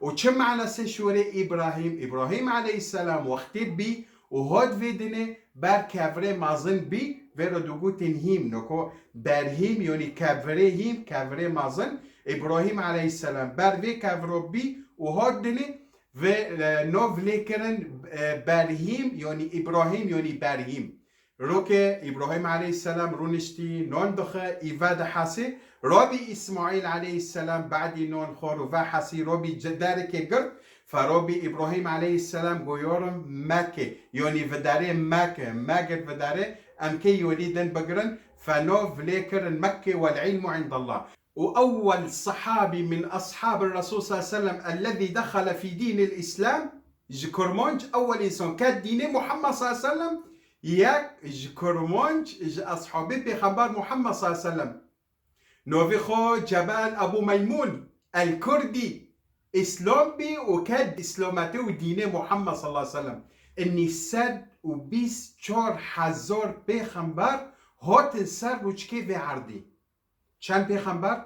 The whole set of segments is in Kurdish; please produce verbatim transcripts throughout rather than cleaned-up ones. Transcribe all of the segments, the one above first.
Û çi manasê şûrê Îbrahîm? Îbrahîm aleyhisselam wextê bî û hot vê dinê ber kevirê mezin bî, vê re digotin hîm. Noko berhîm, yanî kevirê hîm, kevirê mezin. Îbrahîm aleyhisselam ber vê keviro bî û hot dinê, vê, e, nav lê kirin, e, berhîm, yanî Îbrahîm, yanî berhîm. Roke Îbrahîm aleyhisselam rûniştî, non dixe, î ve dihesî. Rabî Îsmaîl aleyhisselam badî non xwar û vehesî, rabî ce-, derekê girt. Fe rabî Îbrahîm aleyhisselam goyarim Mekke, yanî vidarê Mekke, megir vidarê, em kê yolî din bigirin, fe nav lê kirin Mekke, wel ilmu indallah. Û ewwel sehabî min eshabir Resul sallallahu aleyhi ve sellem ellezî dexale fî dînil Îslam, ji Kurmanc ewwel însan ket dînê Muhammed sallallahu aleyhi ve sellem, yek ji Kurmanc, ji eshabê Pêxember Muhammed sallallahu aleyhi ve sellem. Novê xwe Cebel Ebu Meymûn el-Kurdî, Îslam bî û ket Îslametê û dînê Muhammed sallallahu aleyhi ve sellem. Înî sed û bîst çar hezar pêxember hatin ser rûçkê vê erdî. Çend pêxember?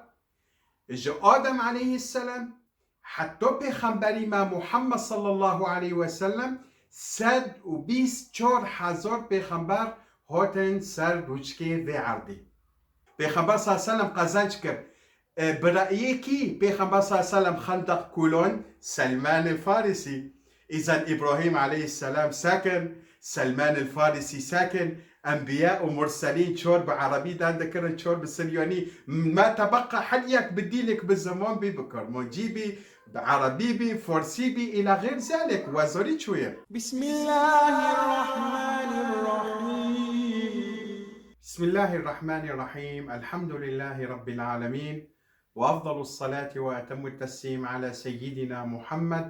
Ji Adem aleyhisselam heta pêxemberî me Muhammed sallallahu aleyhi ve sellem sed û bîst çar hezar pêxember hatin ser rûçkê vê erdî. Pêxember sallallahu aleyhi ve sellem qezenc kir. E, bi reyê kî Pêxember sallallahu aleyhi ve sellem Xendeq kulon? Selman el Farisî. Îzen Îbrahîm aleyhisselam sekin, Selman el Farisî sekin, enbiya û murselîn çor bi erebî dan dikirin, çor bi siryanî. Me tebeqa her yek bi dîlek, bi ziman bî, bi kurmancî bî, bi erebî bî, farsî bî, îla xêr zelek, wezarî çûye. بسم الله الرحمن الرحيم. بسم الله الرحمن الرحيم. الحمد لله رب العالمين. وأفضل الصلاة وأتم التسليم على سيدنا محمد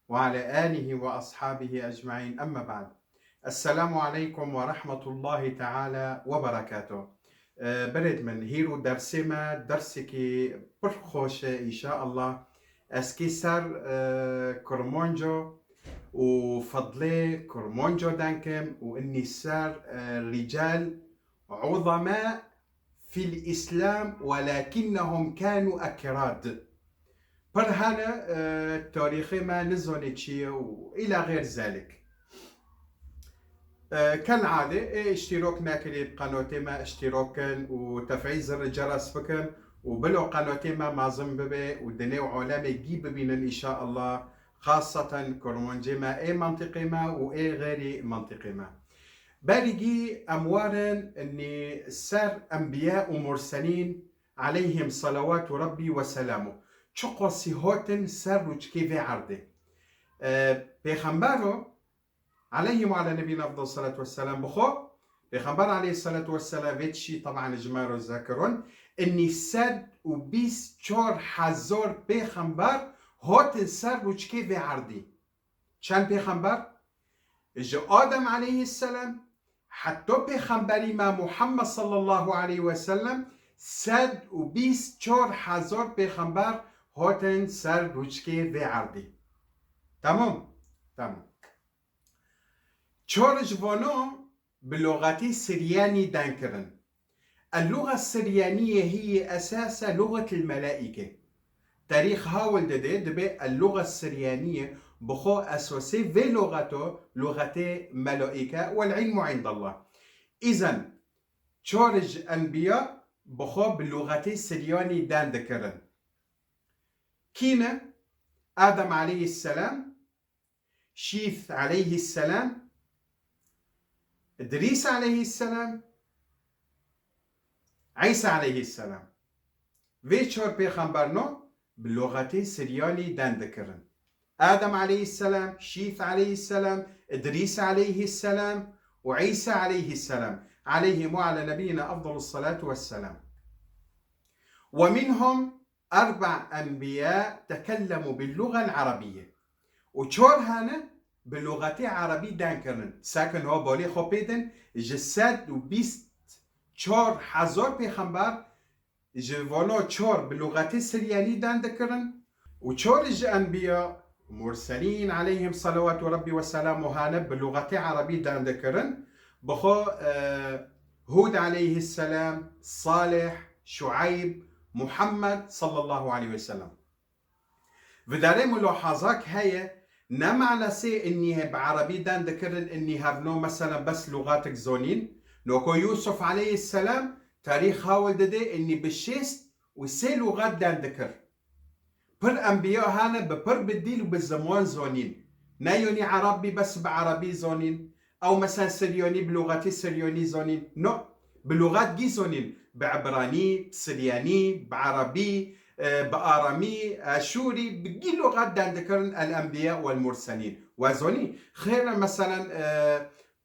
وعلى آله وأصحابه أجمعين. أما بعد. السلام عليكم ورحمة الله تعالى وبركاته. E, birêd min, hîro dersê me, dersekî pir xweş e, înşaallah. Ez kê ser, e, Kurmanco û fedlê Kurmanco denkim û înî ser, e, rical uzama fil Îslam, welakinnehum kanu ekrad. Pir hene, e, tarîxê me nizanê çi ye û îla xêr zelek. E, kel adê, ê îştîrok nekirî, qenotê me îştîrok kin û tefîl zirrê ceres bikin û bilo qenotê me mezin bibe û dinê û alemê gî bibînin înşaallah. Xaseten kurmancê me ê mentiqê me û ê xêrî mentiqê me. Berî gî em werin nî ser enbiya û murselîn aleyhim salawatu Rabbî ve selamu. Çiqasî hatin ser rûçkê vê erdê. E, Pêxembero aleyhim ve ala nebîna efdal salatu ve selam bixwe, Pêxember aleyhissalatu vesselam vê tişî teban ji me re zekirin, înî sed û bîst çar hezar pêxember hatin ser rûçkê vê erdî. Çend pêxember? Ji Adem aleyhisselam heta pêxemberî me Muhammed sallallahu aleyhi ve sellem sed û bîst çar hezar pêxember hatin ser rûçkê vê erdî. Tamam? Tamam. Çar ji vano bi luxetê siryanî dan kirin. El-luxa siryaniyê hî yê esas e luxetil melaîke. Tarîx hawil dide, dibê el-luxa siryaniyê bi xwe esasê vê luxeto, luxetê melaîke, wel ilmu indallah. Îzen çar ji enbiya bi xwe bi luxetê siryanî dan dikirin. Kî ne? Adem aleyhisselam, Şîth aleyhisselam, Idrîs aleyhisselam, Îsa aleyhisselam. Vê çar pêxemberno bi luxetê siryanî dan dikirin. Adem aleyhisselam, Şîth aleyhisselam, Idrîs aleyhisselam û Îsa aleyhisselam. Aleyhim ve ala nebiyina afdalus salatu vesselam. Ve minhum erba enbiya tekellemu bil luxel arabiyye. Û çar hene bi luxetê erebî dan kirin. Sekin ho balê xwe pê din, ji sed û bîst çar hezar pêxember ji vano çar bi luxetê siryanî dan dikirin. Û çar ji enbiya, murselîn, aleyhim salawatu Rabbî ve selamu hene bi luxetê erebî dan dikirin. Bi xwe, e, Hûd aleyhisselam, Salih, Şueyb, Muhammed sallallahu aleyhi ve sellem. Vidarê mulahazak heye, ne manasê innî bi erebî dan dikirin, innî hevno meselen bes lugatik zonîn. Noko Yusuf aleyhisselam tarîx hawil dide innî bi şêst û sê lugat dan dikir. Pir enbiya hane bi pir bi dîl û bi ziman zonîn. Ne yonî ereb bî bes bi erebî zonîn. Ew mesela Siryonî bi luxetê Siryonî zonîn. No. Bi luxet gî zonîn. Bi Ibranî, bi Siryanî, bi Erebî, e, bi Aramî, Eşûrî, bi gî luxet dan dikirin El Enbiya wel Murselîn. We zonî. Xêr e, meselen, e,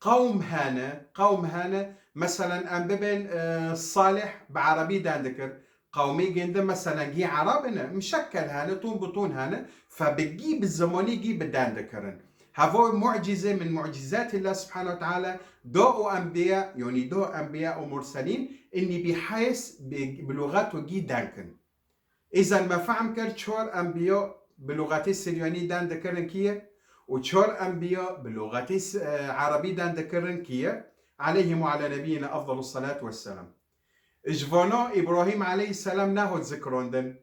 qewm hene, qewm hene, meselen, em bibên, e, Salih bi Erebî dan dikir. Qewmê gênde, meselen, gî Ereb ne, mişekkel hene, tûn bi tûn hene, fe bi gî, bi zimanî gî bi dan dikirin. Heva mucîze min mucîzatî Allah subhanahu ve teala da û enbiya, yonî da enbiya û murselîn, innî bi hês, bi, bi luxet û gî dan kin. Îzen me fehm kir, çar enbiya bi luxetê Siryanî dan dikirin kî ye û çar enbiya bi luxetê S-, e, Erebî dan dikirin kî ye. Aleyhim ve ala nebiyyina afdalu salatu vesselam. Ji vana Îbrahîm aleyhisselam nehot zikrandin.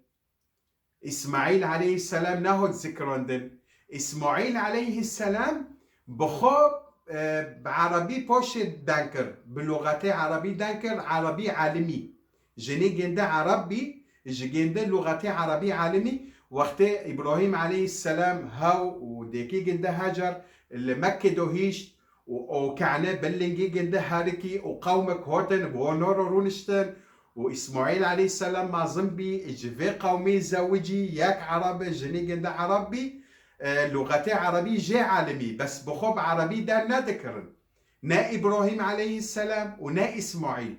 Îsmaîl aleyhisselam nehot zikrandin. Îsmaîl aleyhisselam bi xwe, e, bi erebî paşê dan kir. Bi luxetê erebî dan kir, erebî alimî. Jinê gênde ereb bî, ji gênde luxetê erebî alimî. Wextê Îbrahîm aleyhisselam hew û dêkî gênde Hacer li Mekke de hîşt, û, û kene bi lingî ginde herikî û qewmek hotin bi honoro rûniştin û Îsmaîl aleyhisselam mezin bî, ji vê qewmê zewicî yek ereb, jinî ginde ereb bî, e, luxetê erebî jê alimî, bes bi xwe bi erebî dan nedikirin. Ne Îbrahîm aleyhisselam û ne Îsmaîl.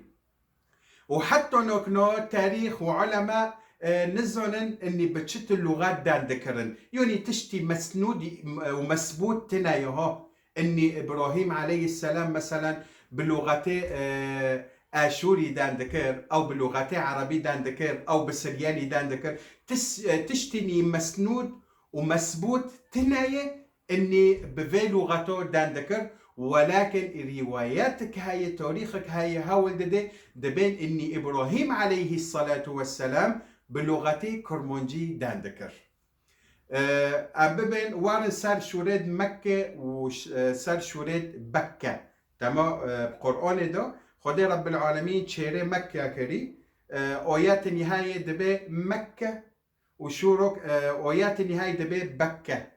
Û heta nokno tarîx û ulema, e, nizanin innî bi çi tu luxet dan dikirin. Yonî tiştî mesnûdî, e, û mesbût tine ye ha. Innî Îbrahîm aleyhisselam meselen bi luxetê, e, Eşûrî dan dikir, ew bi luxetê erebî dan dikir, ew bi siryanî dan dikir. Tis-, e, tiştî nî mesnûd û mesbût tine ye. Innî bi vê luxeto dan dikir, welakin rîwayetik heye, tarîxek heye, hewl dide, dibên innî Îbrahîm aleyhisselatu vesselam bi luxetê Kurmancî dan dikir. E, em bibên werin ser şûrêd Mekke û ş-, e, ser şûrêd Bekke. Dema, e, Qur'anê de Xwedê Rebbil Alemîn çêrê Mekke kirî, e, oyetê nîhayê dibe Mekke û şûrok, e, oyetê nîhayê dibe Bekke.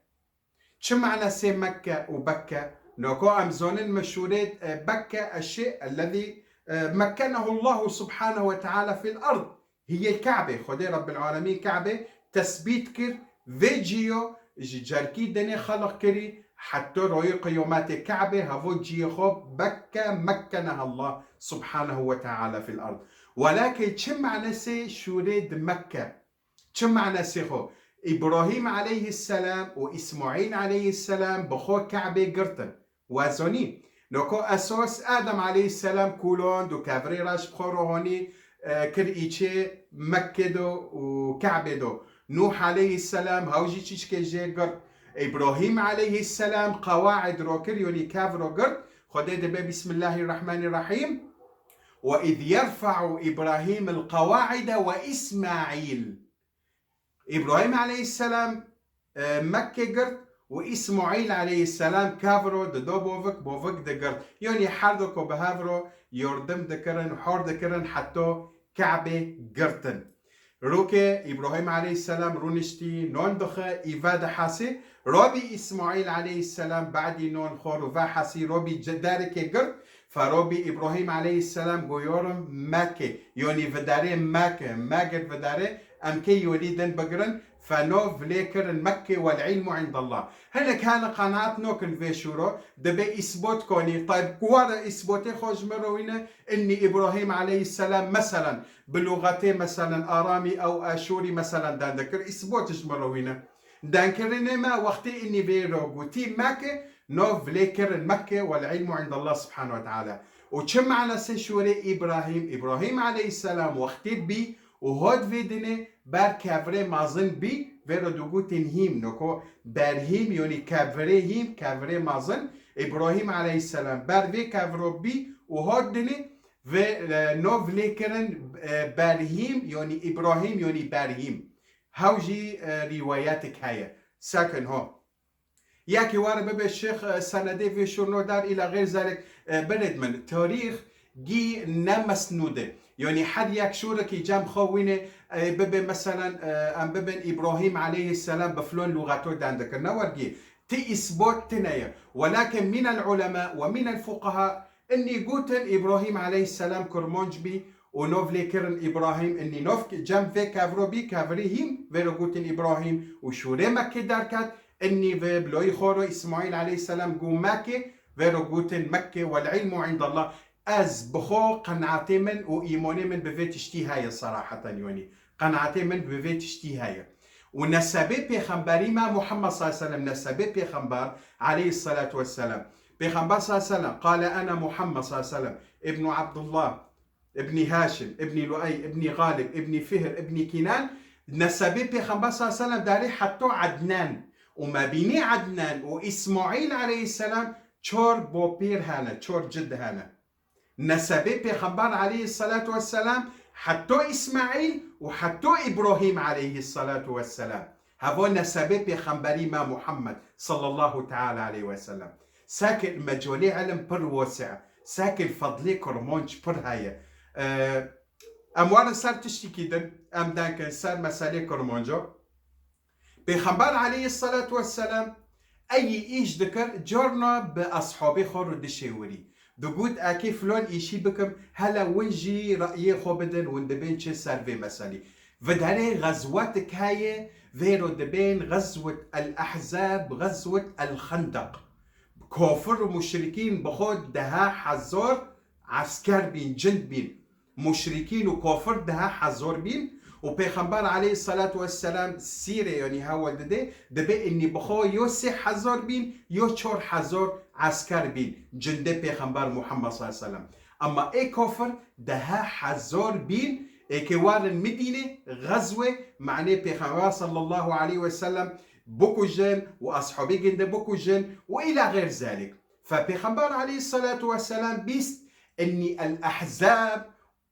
Çi manasê Mekke û Bekke? Noko em zonin meşhûrê, e, Bekke eşê ellezî, e, mekkenehu Allahu subhanehu ve teala fil ard. Hiyê Kabe, Xwedê Rebbil Alemîn Kabe tesbît kir, vê ciyo ji cerkî dinê xelq kirî, heta royê qiyametê Kabe hevo ciyê xwe Bekke mekkeneha Allah subhanehu ve teala fil ard. Welakin çi manasê şûrê di Mekke? Çi manasê xwe? Îbrahîm aleyhisselam û Îsmaîl aleyhisselam bi xwe Kabe girtin. Wezonî. Noko esos Adem aleyhisselam kulon du kevrê reş bi xwe rohonî, e, kir îçê Mekke do û Kabe do. Nuh aleyhisselam hew jî çiçkê jê girt. Îbrahîm aleyhisselam qewaid ro kir, yonî kev ro girt. Xwedê dibe Bismillahirrahmanirrahîm. Ve iz yerfa'u İbrahimul qevaide ve İsmaîl. Îbrahîm aleyhisselam, e, Mekke girt û Îsmaîl aleyhisselam kev ro dido bovik, bovik digirt. Yonî her du ku bi hev ro yardim dikirin, hor dikirin, heta Kabe girtin. Rokê Îbrahîm aleyhisselam rûniştî, non dixe, î ve dihesî, robî Îsmaîl aleyhisselam badî non xwe û ve hesî, robî ce-, derikê girt, Fe robî Îbrahîm aleyhisselam goyorim Mekke, yonî vidarê Mekke, Mekke vidarê, em kê yolî din bigirin, fe no vilê kirin Mekke, wel ilmu indallah. Hinek hene qenaat nokin vê şûro, dibe îsbot konî, tayb kuwara îsbotê xwe ji min re wîne, innî Îbrahîm aleyhisselam, meselen, bi luxetê, meselen, Aramî ew Eşûrî, meselen, dendikir, îsbot ji min re wîne. Denkirinê me wextê inî vê ro gotî Mekke, no vilê kirin Mekke, wel ilmu indallah subhanahu ve teala. Û çi manasê şûrê Îbrahîm? Îbrahîm aleyhisselam wextê bî û hot vê dinê ber kevirê mezin bî, vê ro digotin hîm, noko ber hîm, yonî kevirê hîm, kevirê mezin. Îbrahîm aleyhisselam ber vê keviro bî û hot dinê vê, e, no vilê kirin, e, ber hîm, yonî Îbrahîm, yonî ber hîm. Hew jî, e, rîwayetik heye. Sekin ho. Yekî were bibe şêx, e, senedê vê şûr no dar îla xêr zalik, e, birêd min. Tarîx gî ne mesnûd e. Yanî her yek şûrekî cem xwe wîne, e, bibe meselen, e, em bibin Îbrahîm aleyhisselam bi filon lûxeto dendikir. Ne wergî. Ti îsbot tine ye. Welakin mînel ulema ve mînel fuqaha, Innî gotin Îbrahîm aleyhisselam Kurmanc bî û nov lê kirin Îbrahîm, innî nov ki-, cem vê kevro bî, kevirî hîn vê ro gotin Îbrahîm û şûrê Mekkê derket, innî vê biloyî xwe ro Îsmaîl aleyhisselam got Mekkê, vê ro gotin Mekkê, wel ilmu indallah. Ez bi xwe qenaetê min û îmanê min bi vê tiştî heye seraheten, yanî qenaetê min bi vê tiştî heye. Û nesebê pêxemberî me Muhammed sallallahu aleyhi ve sellem, nesebê pêxember aleyhissalatu vesselam. Pêxember sallallahu aleyhi ve sellem, qale ene Muhammed sallallahu aleyhi ve sellem, ibnu Abdullah, ibni Haşim, ibni Luey, ibni Galib, ibni Fihr, ibni Kinan, nesebê pêxember sallallahu aleyhi ve sellem darê heta Adnan. Û mebînî Adnan û Îsmaîl aleyhisselam çor bopîr hene, çor cid hene. Nesebê Pêxember aleyhissalatu vesselam heto Îsmaîl û heto Îbrahîm aleyhissalatu vesselam. Heva nesebê Pêxemberî me Muhammed sallallahu teala aleyhi ve sellem. Sekil mecalê ilim pir wese, sekil fedlê Kurmanc pir heye. Ee, em warin ser tiştikî din, em denkin ser meselê Kurmanco. Pêxember aleyhissalatu vesselam eyî îş dikir, carna bi ashabê xwe re dişêwirî. Digot, ekê filan îşî bikim, hele win jî reyê xwe bidin, win dibên çi ser vê meselî. Viderê xezwetik heye, vê ro dibên xezwet el-Ehzab, xezwet el-Xendeq. Kafir û muşrikîn bi xwe deha hezar esker bîn, cind bîn. Muşrikîn û kafir deha hezar bîn û Pêxember aleyhissalatu vesselam sîrê, yanî hewel dide, dibe innî bi xwe yo sê hezar bîn, yo çar hezar esker bîn, cindê Pêxember Muhammed sallallahu aleyhi ve sellem. Ama ê kafir deha hezar bîn, êkê warin Midînê, xezwê, manê Pêxember sallallahu aleyhi ve sellem bikujin û ashabê ginde bikujin û îla xêr zalik. Fe Pêxember aleyhissalatu vesselam bîst, innî el-Ehzab,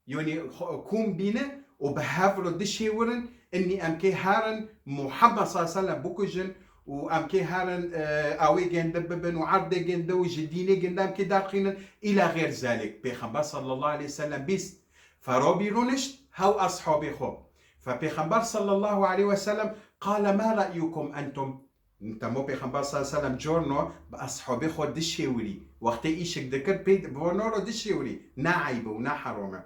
yanî xo-, kom bîne û bi hev re dişêwirin, innî em kê herin Muhammed sallallahu aleyhi ve sellem bikujin û em kê herin, e, awê gende bibin û erdê gende û ji dînê gende em kê derxînin, îla xêr zalik. Pêxember sallallahu aleyhi ve sellem bîst. Ferabî rûnişt, hew ashabê xwe. Fe Pêxember sallallahu aleyhi ve sellem qale, "Ma re'yukum entum?" Temo Pêxember sallallahu aleyhi ve sellem corno bi ashabê xwe dişêwirî. Wextê îşik dikir pê bi wano re dişêwirî. Ne eyb e û ne heram e.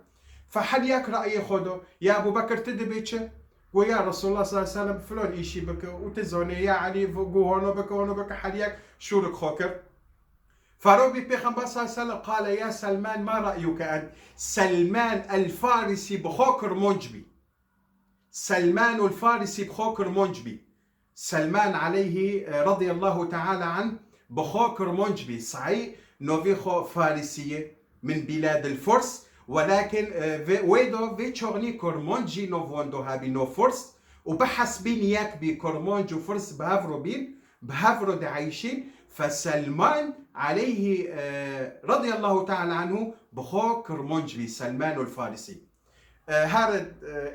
Fe her yek reyê xwe do. Ya Ebu Bekir, tu dibê çi? Go ya Resulullah sallallahu aleyhi ve sellem filan îşî bike û tu zanê ya Elî go hano bike, hano bike, her yek şûrik xwe kir. Ferobî Pêxember sallallahu aleyhi ve sellem qale, "Ya Selman, ma re'yuke ent?" Selman el-Farisî bi xwe Kirmanc bî. Selman el-Farisî bi xwe Kirmanc bî. Selman aleyhi, e, radiyallahu teala anh bi xwe Kirmanc bî. Sahî novê xwe Farisî ye, min bîladil Furs, welakin, e, vê, wê do vê çaxnî Kirmanc jî nov wendo hebî, nov Furs, û bi hesbîn yek bî Kirmanc û Furs bi hev re bîn, bi hev re dieyşîn. Fe Selman aleyhi, e, radiyallahu teala anhu bi xwe Kirmanc bî, Selman el-Farisî. E, her, e,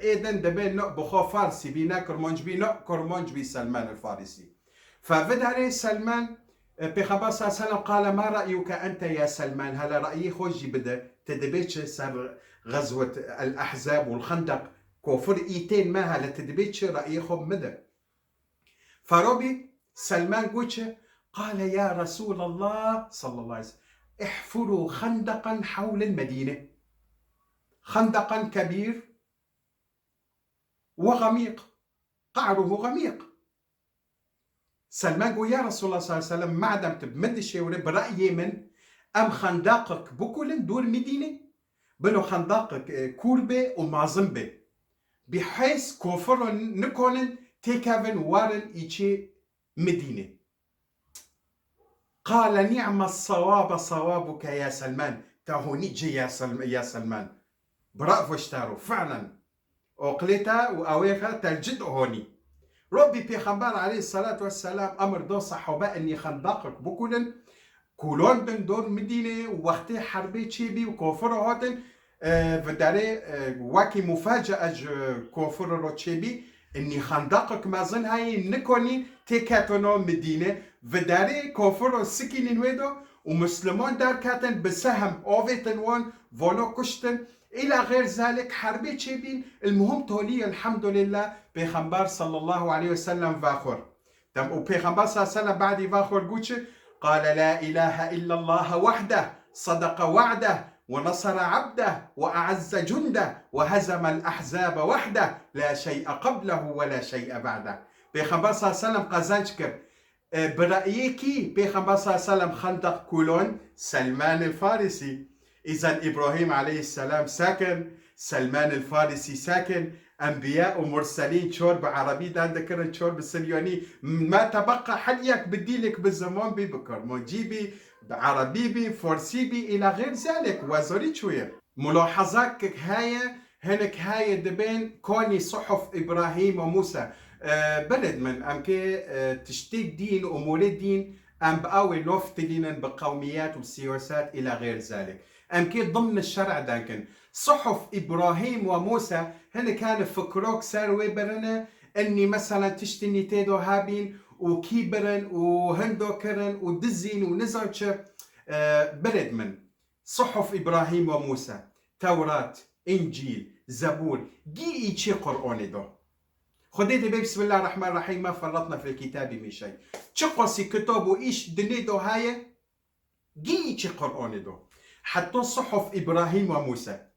êdin dibê ne bi xwe Farsî bî, ne Kirmanc bî, ne Kirmanc bî Selman el-Farisî. Fe vidarê Selman, e, Pêxember sallallahu aleyhi ve sellem qale, "Ma re'yuke ente ya Selman?" Hele reyê xwe jî bide. Tu dibê çi ser xezwet el-Ehzab û el-Xendeq? Kofir îtên me, hele tu dibê çi, reyê xwe bide. Ferobî Selman got çi? Qale, "Ya Resulallah sallallahu aleyhi ve sellem, ihfuru xendeqan hewlel Medîne. Xendeqan kebîr ve xemîq. Qa'ruhu xemîq." Selman got, "Ya Resulallah sallallahu aleyhi ve sellem, madem tu bi min dişêwirî, bi reyê min, em xendaqek bikulin dor Medîne. Bilo xendaqek, e, kûr be û mezin be. Bi hêz kofir nikonin têkevin werin îçê Medîne." Qale, "Ni'me sawabe sawabuke ya Selman." Te honî cê ya Sel-, ya Selman. Bravo ji te ro, fi'len. Oqlê te û awê xe te cid honî. Robî Pêxember aleyhissalatu vesselam emir da sahabe enî xendaqek bikulin. Kulon bin dor Medîne û wextê herbê çêbî û kofir hatin, e, vidarê, e, wekî mufacaa ji kofir ro çêbî, Înî xendeqek mezin heyî nikonî têketo nav Midîne, vidarî kofiro sikînîn wê do û Misliman derketin bi sehem avêtin wan, vano kuştin. Îla xêr zalik herbê çêbîn, il muhim tolî elhemdulillah Pêxember sallallahu aleyhi ve sellem vexwir. Dem û Pêxember sallallahu aleyhi ve sellem badî vexwir got çi? Qale la ilahe illallah wehdeh, sedeqe we'deh, ve nesere abdeh, ve e'ezze cundeh, ve hezemel ahzabe wehdeh, la şey'e qeblehu ve la şey'e ba'deh. Pêxember sallallahu aleyhi ve sellem qezenc kir. E, bi re'yê kî Pêxember sallallahu aleyhi ve sellem xendeq kulon? Selman el Farisi. Îzen Îbrahîm aleyhisselam sakin, Selman el Farisi sakin, enbiya û murselîn çor bi erebî dan dikirin, çor bi siryanî. Ma tebeqa hel yek bi dîlek bi ziman bî, bi kurmancî bî, bi erebî bî, farsî bî, îla xêr zalik wezarî çûye. Mulahezek heye, hinek heye dibên konî suhuf Îbrahîm û Mûsa. E, beled min, em kê, e, tiştê dîn û molê dîn, em bi awê lof tilînin bi qewmiyet û siyaset îla xêr zalik. Em kê dimni şer'e denkin. Suhuf Îbrahîm û Mûsa hinek hene fikrok ser wê birine, enî meselen tiştinî tê do hebîn û kî birin û hindo kirin û dizîn û nizan çi, e, beled min. Suhuf Îbrahîm û Mûsa, Tewrat, Încîl, Zebûr, gî îçê Qur'anê do. Xwedê dibê Bismillahirrahmanirrahîm, ma ferratna fil kitabî min şey. Çiqasî kitab û îş dinê do heye, gî îçê Qur'anê do. Heta Suhuf Îbrahîm û Mûsa.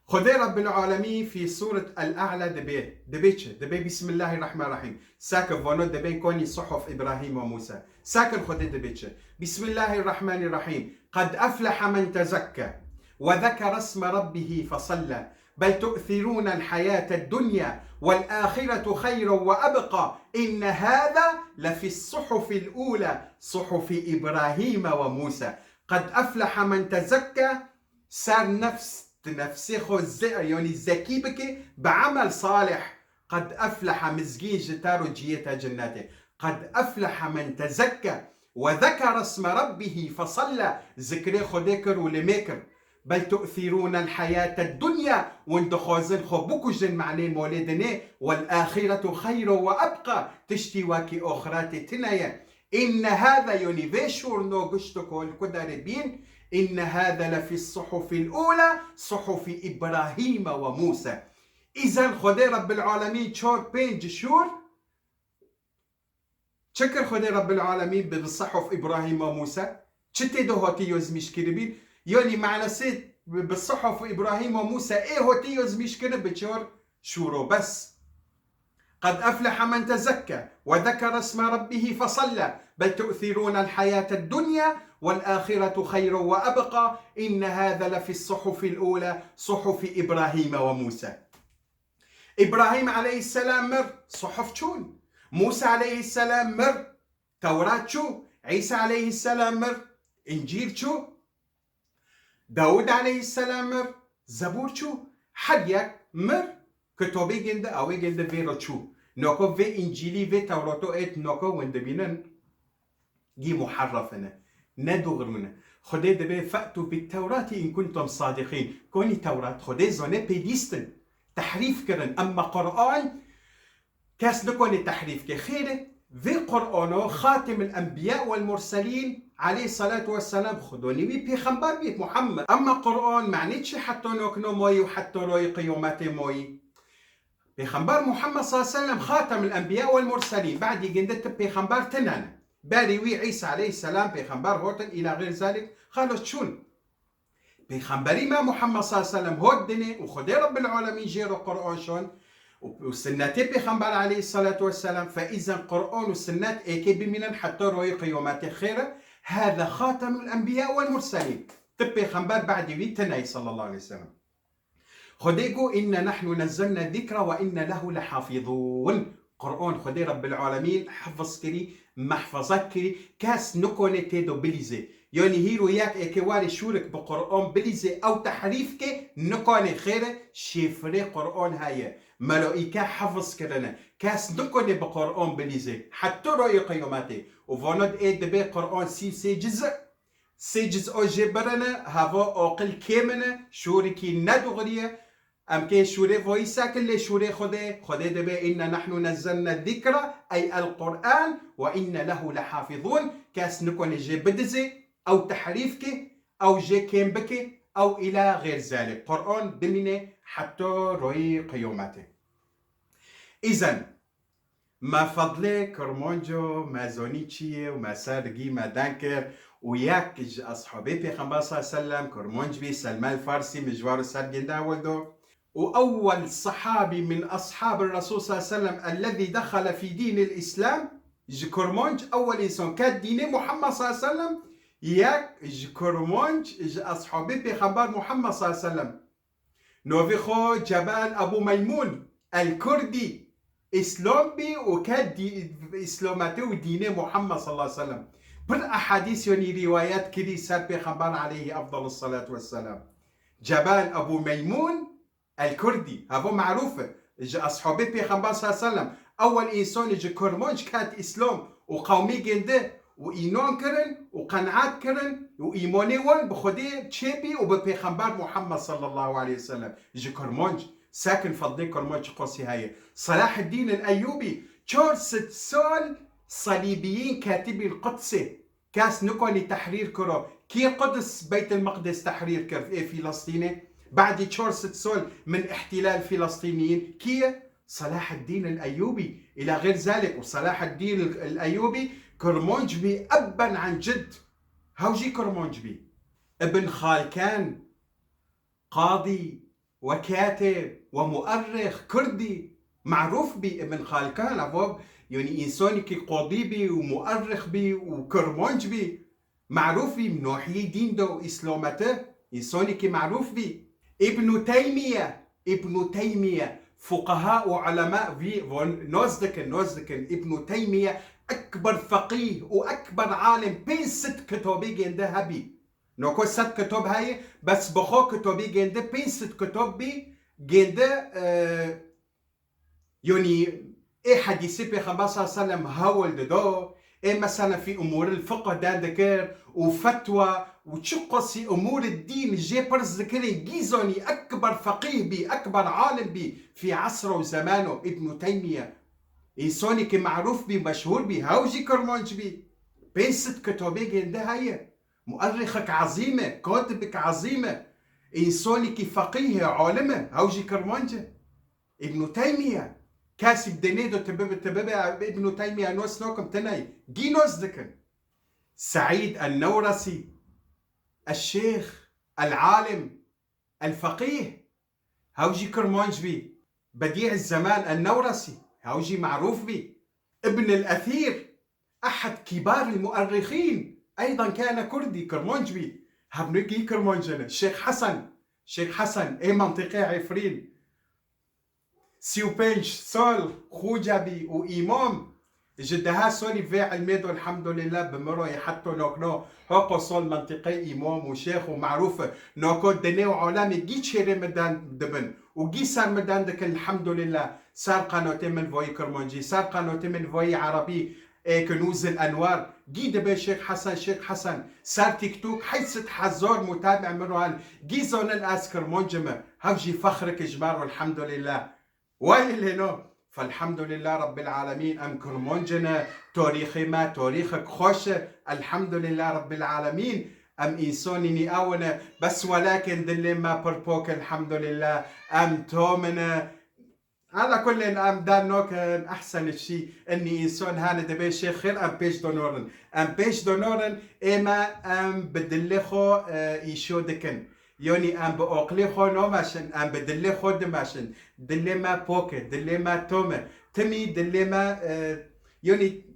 Xwedê Rabbil Alemîn fî Sûret El A'la dibê, dibê çi? Dibê Bismillahirrahmanirrahîm. Sakin vano dibên konî Suhuf Îbrahîm û Mûsa. Sakin Xwedê dibê çi? Bismillahirrahmanirrahîm. Qed efleha men tezekka ve zekere isme rabbihi fesalla. Bel tu'thirûnel hayated dunya vel ahiretu xeyru ve ebqa. Inne hâza lefis suhufil ûla, suhufi Îbrahîme ve Mûsa. Qed efleha men tezekka, ser nefs, di nefsê xwe ze-, yanî zekî bike, bi emel salih. Qed efleha, mizgîn ji te ro ciyê te cinnetê. Qed efleha men tezekka ve zekere isme rabbihî fesalla, zikrê Xwedê kir û limê kir. Bel tu'thîrûnel heyated dunya, hûn dixwazin xwe bikujin, manê molê dinê, wel axiretu xeyru ve ebqa, tiştî wekî oxiretê tine ye. Inne hâza, yanî vê şûr no giştik hol ku derê bîn, inne hâza lefî suhufil ûla, suhufi Îbrahîme ve Mûsa. Îzen Xwedê Rebbil Alemîn çar pênc şûr çi kir Xwedê Rebbil Alemîn bi, bi suhuf Îbrahîm ve Mûsa? Çi tê de hatî yozmîş kiribî? Yanî manasê bi, bi suhuf Îbrahîm ve Mûsa ê hatî yozmîş kirin bi çar şûro bes. قد أفلح من تزكى وذكر اسم ربه فصلى بل تؤثرون الحياة الدنيا والآخرة خير وأبقى إن هذا لفي الصحف الأولى صحف إبراهيم وموسى. Îbrahîm aleyhisselam mir, suhuf çûn. Mûsa aleyhisselam mir, Tewrat çû. Îsa aleyhisselam mir, Încîl çû. Dawûd aleyhisselam mir, Zebûr çû. Her yek mir, kitobê ginde, awê ginde vê re çû. Noko vê Încîlî, vê Tewrato êt noko hûn dibînin, gî muherref ine. Ne doğru ne. Xwedê dibê, "Fe'tû bit tewrati in kuntum sadiqîn." Konî Tewrat, Xwedê zane pê lîstin. Tehrîf kirin. Emma Qur'an, kes nikone tehrîf ke. Xêr e, vê Qur'ano Xatimul Enbiya wel Murselîn aleyhissalatu vesselam, Xwedonî wî pêxember bît, Muhammed. Emma Qur'an, manî çi heta nokno moyî û heta royê qiyometê moyî? Pêxember Muhammed sallallahu aleyhi ve sellem Xatemul Enbiya wel Murselîn. Badî ginde ti pêxember tinen. Berî wî Îsa aleyhisselam pêxember hotin, îla xêr zalik, xalos çûn. Pêxemberî me Muhammed sallallahu aleyhi ve sellem hot dinê û Xwedê Rabbil Alemîn jê re Qur'an şon û, û sinnetê Pêxember aleyhissalatu vesselam, fe îzen Qur'an û sinnet êkê bimînin heta royê qiyometê xêr e. Hâze Xatemul Enbiya wel Murselîn. Ti pêxember badî wî tine sallallahu aleyhi ve sellem. Xwedê got, "Inna nahnu nezzelna zikra ve inna lehu lehafizûn." Qur'an Xwedê Rebbil Alemîn hifz kirî, mehfezet kirî, kes nikone tê do bilîzê. Yanî hîro yek êkê warê şûrik bi Qur'an bilîzê, ew tehrîf ke, nikane, xêr e, şifrê Qur'an heye. Melaîke hifz kirine. Kes nikone bi Qur'an bilîzê. Heta royê qiyometê. Û vana ê dibê Qur'an sî û sê ciz e. Sê ciz o jê birine, heva aqil kêm ine, şûrikî ne doğrî ye. Em kê şûrê voyî sekin lê şûrê Xwedê, Xwedê dibê inna nahnu nezzelna zikra, ey el Qur'an, ve inna lehu lehafizun. Kes nikone jê bidizê, ew tehrîf ke, ew jê kêm bike, ew îla xêr zalik. Qur'an dimîne heta royê qiyometê. Îzen, me fedlê Kirmanco, me zonî çi ye û me ser gî me deng kir û yek ji eshabê Pêxember sallallahu aleyhi ve sellem Kirmanc bî, Selman Farsî, min ji war û ser gênda wildo. Û ewwel sehabî min eshabir Resul sallallahu aleyhi ve sellem ellezî dexale fî dînil Îslam, ji Kirmanc ewwel însan ket dînê Muhammed sallallahu aleyhi ve sellem, yek ji Kirmanc ji eshabê Pêxember Muhammed sallallahu aleyhi ve sellem. Novê xwe Cebal Ebu Meymûn el-Kurdî Îslam bî û ket dî-, Îslamete û dînê Muhammed sallallahu aleyhi ve sellem. Pir ehadîs yonî rîwayet kirî ser Pêxember aleyhi efdalus salatu vesselam. Cebal Ebu Meymûn el-Kurdî, heva merûf e. Ji eshabê Pêxember sallallahu aleyhi ve sellem, ewel însanê ji Kirmanc ket Îslam û qewmî gêndi û înan kirin û qenaet kirin û îmanê wan bi Xwedê çêbî û bi Pêxember Muhammed sallallahu aleyhi ve sellem. Ji Kirmanc, sekin fedlê Kirmanc çi qasî heye. Selaheddîn el-Eyyûbî, çar sed sal Salîbiyîn ketibî Qudsê. Kes nikonî tehrîr kiro. Kî Quds, Beyt el-Meqdis tehrîr kir ê Filistînê? Badî çar sed sal min ihtilal Filistîniyîn. Kî ye? Selaheddîn el-Eyyûbî. Îla xêr zalik û Selaheddîn el-Eyyûbî Kirmanc bî ebben an cid. Hew jî Kirmanc bî. Ibn Xalkan, qadî, we katib, we muerrix, Kurdî, merûf bî Ibn Xalkan, evo, yanî însanekî qadî bî û muerrix bî û Kirmanc bî, merûf bî, nahiyê dîn de û Îslamete, însanekî merûf bî. Îbnû Teymiye, Îbnû Teymiye, fuqeha û ulema vî von noz dikin, noz dikin. Îbnû Teymiye ekber feqîh û ekber alim, pênc sed kitabê gêndi hebî. Noko sed kitap heye, bes bi xwe kitobî gêndi, pênc sed kitap bî, gêndi, e, yonî ê hedîsê Pêxember sallallahu aleyhi ve sellem hewl dido, ê mesela fî umûril fiqh den dikir û fetwa û çi qasî umûril dîn jê pirs dikirin, gî zonî ekber feqîh bî, ekber alim bî, fî esro û zemano Îbnû Teymiye. Însanekî merûf bî, meşhûr bî, hew jî Kirmanc bî. Pênc sed kitobê gêndi heye. Muerrixek ezîm e, katibek ezîm e, însanekî feqîh e, alim e, hew jî Kirmanc e. Îbnû Teymiye. Kesî bi dinê de tu bibe, tu bibe, Îbnû Teymiye nos nakim, tune ye. Gî nos dikin. Seîd el-Newresî, el-Şêx, el-Alim, el-Feqîh. Hew jî Kirmanc bî. Bedî Zeman el-Newresî. Hew jî merûf bî. Ibn el-Ethîr. Ehed kîbar el-muerrixîn, eydan kane Kurdî, Kirmanc bî. Hevnûkî Kirmanc ne. Şêx Hesen, Şêx Hesen, ê mentiqê Efrîn. Sî û pênc sal xoce bî û îmam. Ji deha salî vê ilmê de, elhamdulillah, bi min re yê heta nokno. Hoko sal mentiqê îmam û şêx û merûf e. Noko dinê û alemê gî çêrê min den dibin. Û gî ser min den dikin, elhamdulillah. Ser qenotê min voyî Kirmancî, ser qenotê min voyî Erebî, ê Kunûzil Enwar, gî dibe Şêx Hesen, Şêx Hesen, ser TikTok heyt sed hezar mutabi min ro hene, gî zonin ez Kirmanc me, hev jî fexrek ji me ro, elhamdulillah. Wayê lê no, felhamdulillah Rabbil Alemîn, em Kirmanc ne, tarîxê me tarîxek xweş e, elhamdulillah Rabbil Alemîn, em însanînî ew ne, bes welakên dilê me pir pok, elhamdulillah, em tam ne, Ala kullên em der nakin, ehsen şî, enî însan hene dibê şêx xêr, em pêş de norin. Em pêş de norin, ê me em bi dilê xwe, e, îşo dikin. Yanî em bi aqilê xwe nameşin, em bi dilê xwe dimeşin. Dilê me pok e, dilê me tom e. Timî dilê me, e, yanî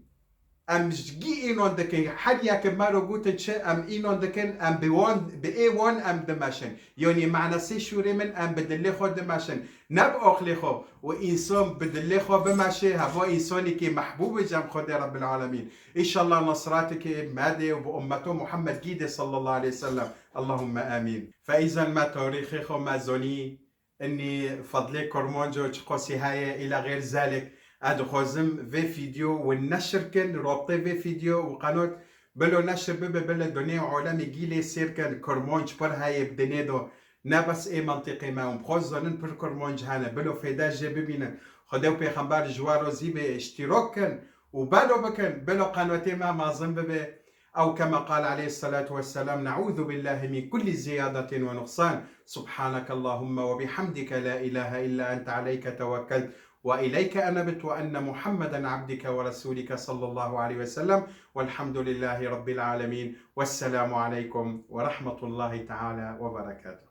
Em ji gî înan dikin, her yek me re gotin çi, em înan dikin, em bi wan, bi ê wan em dimeşin. Yanî manasê şûrê min, em bi dilê xwe dimeşin, ne bi aqilê xwe. Û însan bi dilê xwe bimeşe, heva însanekî mehbûb e cem Xwedê Rebbil Alemîn. Înşallah nasratekê me dê û bi ummeto Muhammed gî dê sallallahu aleyhi ve sellem. Allahümme amîn. Feyzan me tarîxê xwe me zonî, Enî fedlê Kurmanco çiqasî heye, îla xêr zelek. Ez dixwazim vê fîdyo û neşir kin, rabtê vê fîdyo û qenot bilo neşir bibe, bile dunê û alemê gî lê sêr kin, Kurmanc pir heye bi dinê do. Ne bes ê mentiqê me û xwe zanin pir kurmanc hene, bilo fêde jê bibînin. Xwedê û pêxember ji we rozî bê, îştîrok kin û belo bikin, bilo qenwetê me mezin bibe. أو كما قال عليه الصلاة والسلام: نعوذ بالله من كل زيادة ونقصان. سبحانك اللهم وبحمدك، لا إله إلا أنت، عليك توكلت وإليك أنبت، وأن محمدا عبدك ورسولك، صلى الله عليه وسلم. والحمد لله رب العالمين. والسلام عليكم ورحمة الله تعالى وبركاته.